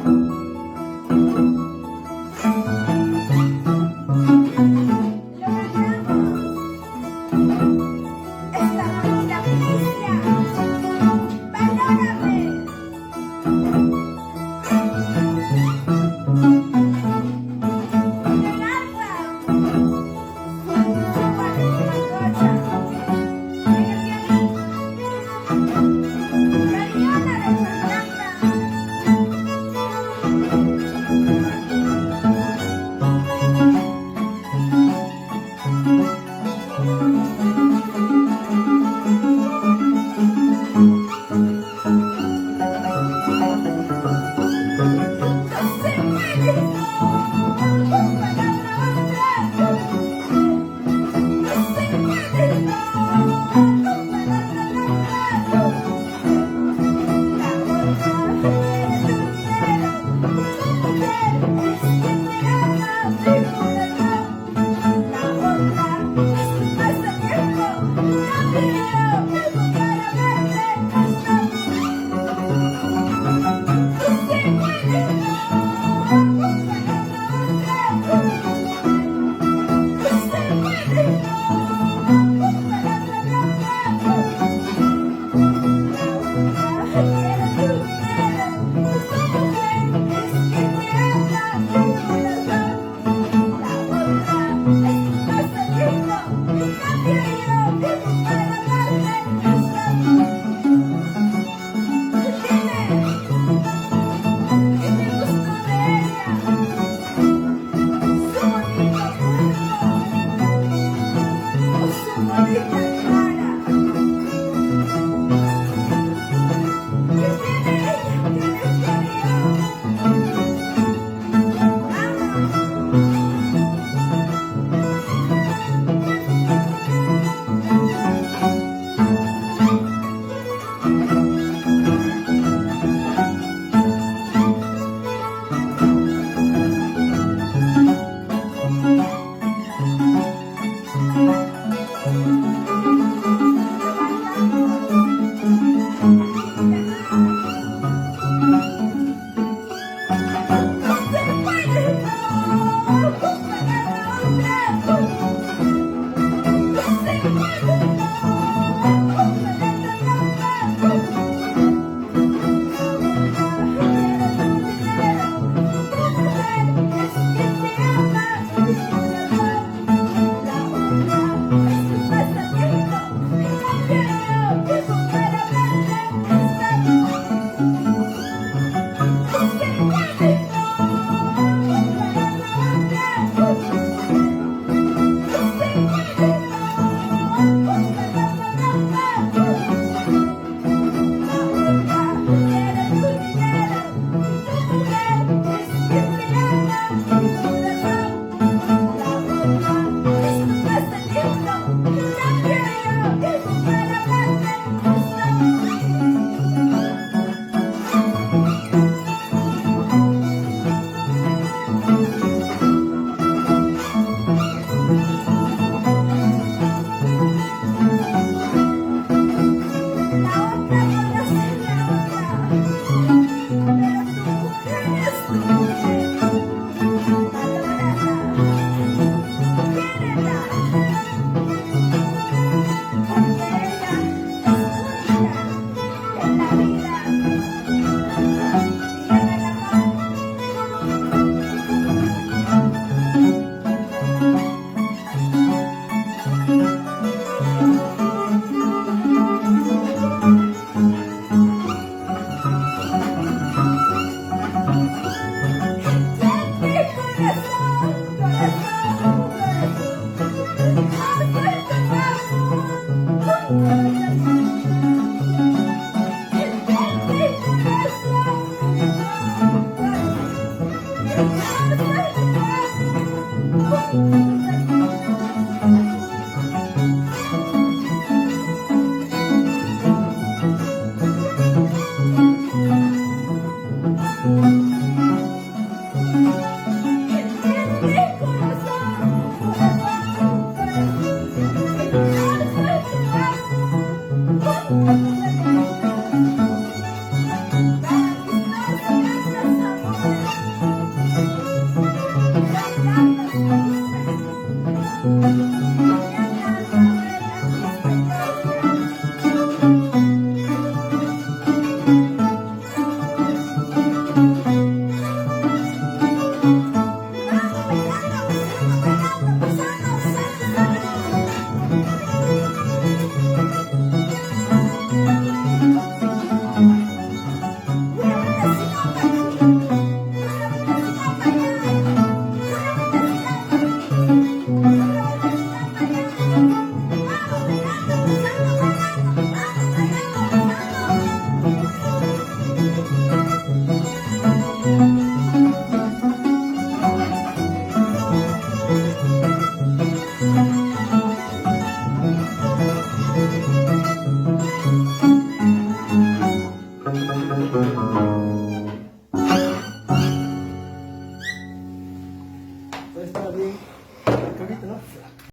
Lo ganamos. Esta bonita primicia. Valórame. Con el arpa. Su paloma. En el violín. La viola de Fernanda. No se puede comparar la otra. No se puede comparar la otra. La otra quiere tu dinero. Tu mujer es quien te ama de corazón. La otra es tu pasatiempo. No quiero tiempo para amarte. Hasta no se puede comparar la otra. No se puede comparar la otra. La otra quiere tu dinero. Tu mujer es quien te ama de corazón. La otra es tu pasatiempo. En cambio yo vivo para amarte. Hasta dime que me busco de ella. Su bonito cuerpo o su bonita cara. ¿Qué tiene ella? Todo está bien. Qué bonito, ¿no?